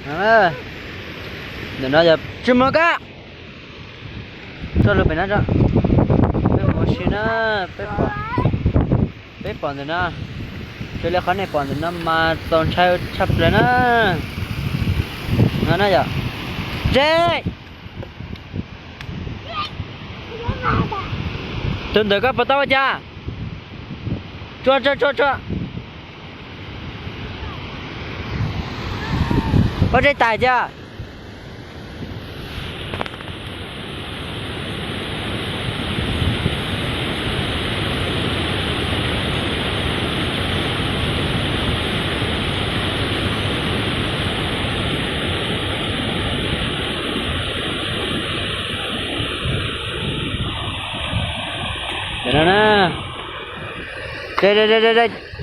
Ntawm no yog tsis muaj kab. Tso lug pem no tso. Peb mus ua si na, peb pom, peb pom ntawm no, raws li qhov nej pom ntawm no mas txaus ntshai tshaj plaws na. No na yom. Ntsej, tus ntawm koj puas tau ua cas? Tsuag tsuag tsuag tsuag. Ua ntsej tais tiag.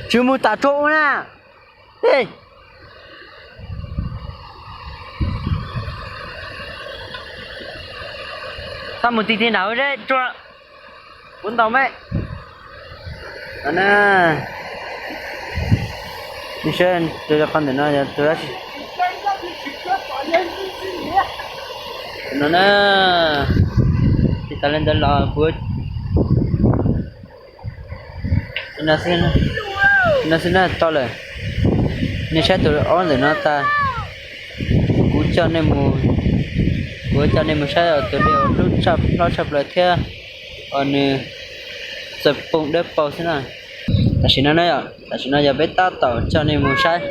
Tsis mus tas tsuag ua na. Txhob mus ti ti nram zeb tsuag, kuv ntaus me. Nej saib, qhov ntawm no yog tus dab tsi? No na, tsis tas li ntawd los kuv no xwb na, tau lawm. Nej saib tus ob ntawm no tas, kuv coj nej mus, kuv coj nej mus saib tus dej uas hlub tshaj, hlob tshaj plaws thiab uas nws txawm poob dawb paug xwb na. Tam sim no na yom, tam sim no yog peb tab tom coj nej mus saib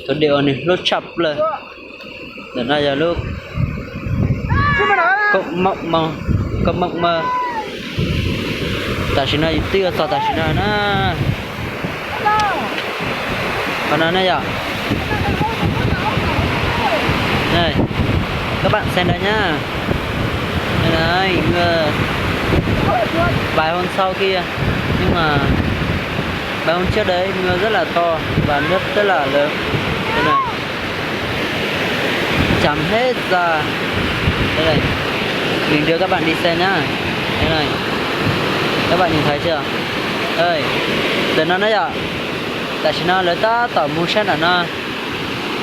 tus dej uas nws hlub tshaj plaws. Ntawm no yog lub Koj Moj Mog, Koj Moj Mog. Tam sim no twb yuav txog tam sim no na. Qhov no ne yom. Này, các bạn xem đây nhá. Đây này, mưa, vài hôm sau kia, nhưng mà vài hôm trước đấy mưa rất là to và nước rất là lớn. Đây này. Chắn hết ra. Đây này. Mình đưa các bạn đi xem nhá. Đây này. Các bạn nhìn thấy chưa? Đây. Ntawm no na yom. Tam sim no lawv tab tom mus sab nram no.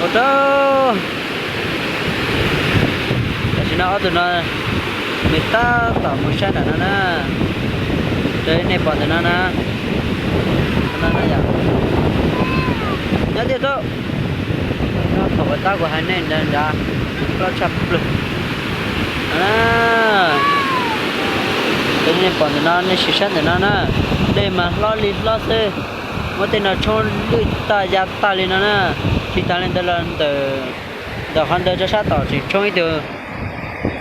Ua rau, tam sim no ob tug no nws tab tom mus sab nram no na. Raws li nej pom ntawm no na. Nyob tiag tub. Thaum uas tab kuv hais nej nrad, loj tshaj plaws. Raws li nej pom ntawm no, nej sim saib ntawm no na. Dej mas hlob li hlob xwb. Muab tej no tshoob lwj tag ya tag li no na. Tsis tas li ntawd los ntawm, ntawm qhov ntawd rau sab tom tseem tshoob ib tug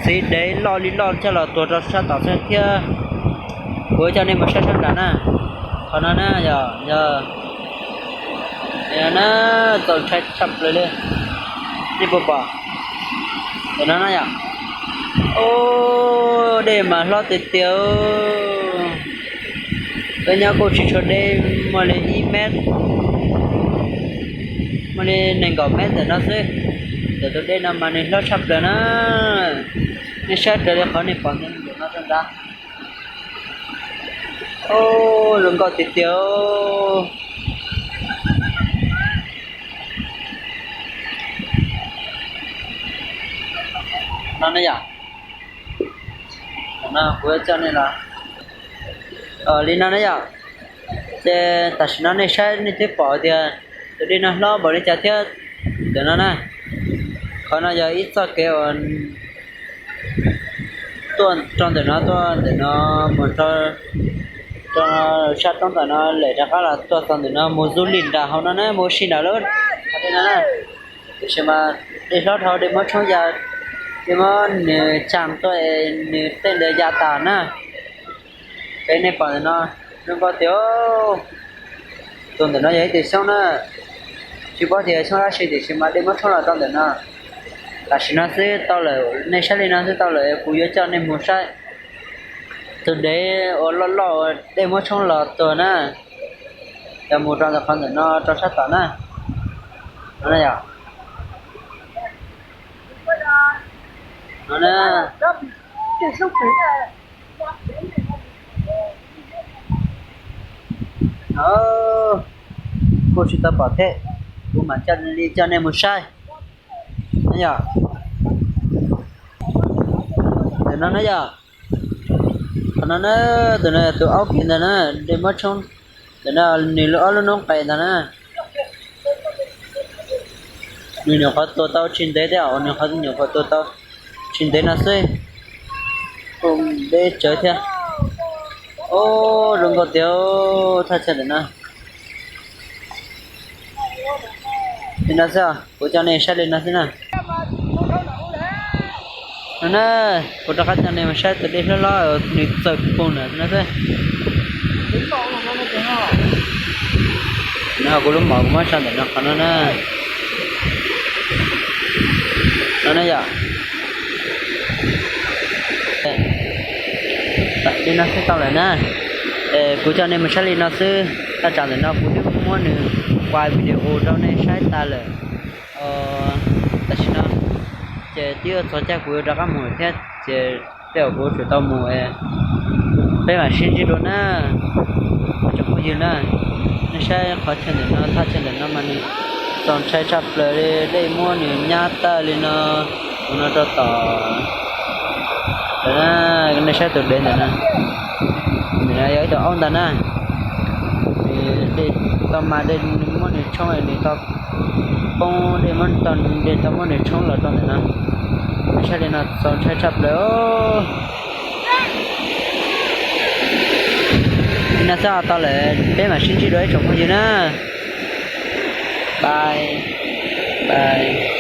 txiv dev loj li loj coj los tuag rau sab tom xwb thiab. Kuv coj nej mus saib sab nrad na. Qhov no na yog, yog na, txaus ntshai tshaj plaws li. Nej puas pom? Ntawm no na yom. Ub, dej mas hlob tiag tiag. Peb nyob kuj tsis tshua deb, muaj li ib mev, muaj li nees nkaum mev ntawm no xwb. Ntawm tus dej no mas nws hlob tshaj plaws na. Nej saib raws li qhov nej pom ntawm no rau nrad. Ub, zoo nkauj tiag tiag. No ne yom. Kuv coj nej los li no ne yom. Ces tam sim no nej saib nej twb pom tias tus dej no hlob npaum li cas thiab. Ntawm no na, qhov no yog ib txoj kev uas tuaj rau ntawm no, tuaj ntawm no mus rau sab roob ntawm no lawm rov qab los tuaj txog ntawm no mus zub li nram hauv no na, mus ua si nram lub no na. Tiam sis mas dej hlob dhau, dej muab tshoob ya, dej muab nws tsa tuaj es nws tej ntawd ya tas na. Peb nej pom ntawm no zoo nkauj tiag. Tus ntawm no yog ib tug xyoob na, tsis paub tias xyoob dab tsi tiam sis mas dej muab tshoob los tau ntawm no. Tam sim no xwb tau lawm, nej saib li no xwb tau lawm, kuv yuav coj nej mus saib tus dev uas loj loj uas dej muab tshoob los tuag na. Yog mus rau ntawm qhov ntawm no rau sab tom na. No na yom. No na. Kuj tsis tau pom thiab. Kuv mam coj li coj nej mus saib. Yog, ntawm no na yog, qhov no na, tus no yog tus aub kiag ntag na, dej muab tshoob. Ntawm no nws lub ob lub noob qes ntag na. Nws nyuam qhuav tua tau tsis ntev thiab os, nws nyuam qhuav tua tau tsis ntev no xwb. Deb tsawv thiab. Ub, zoo nkauj tiag, thaj chaw ntawm no. Li no xwb, kuv coj nej saib li no xwb na. No na, kuv rov qab coj nej mus saib tus dej hlob hlob nws txawm pug ntawm no xwb. No kuv lub mom kuv muab tso ntawm no qhov no na. No na yom. Li no xwb tau lawm na. Es kuv coj nej mus saib li no xwb, thaj tsam ntawm no kuv twb muab nws quaj video rau nej saib tas lawm. Tam sim no ces twb yuav txog caij kuv yuav rov qab mus thiab ces tej zaum kuv tsum tau mus. Peb mam sib ntsib dua na, tsoom phooj ywg na. Nej saib qhov chaw ntawm no, thaj chaw ntawm no mas nws txaus ntshai tshaj plaws li, dej muab nws nyab tawg li no, tus no rau tom. Nej saib tus dev ntawm no, ntawm no yog ib tug aub ntag na. Nws dej tau mas dej muab nws tshoob, nws tau poob dej muab tau, dej tau muab nws tshoob los rau ntawm no. Nej saib li no txaus ntshai tshaj plaws. Li no xwb tau lawm, peb mam sib ntsib dua ib tsoom phooj ywg na. Bye, bye.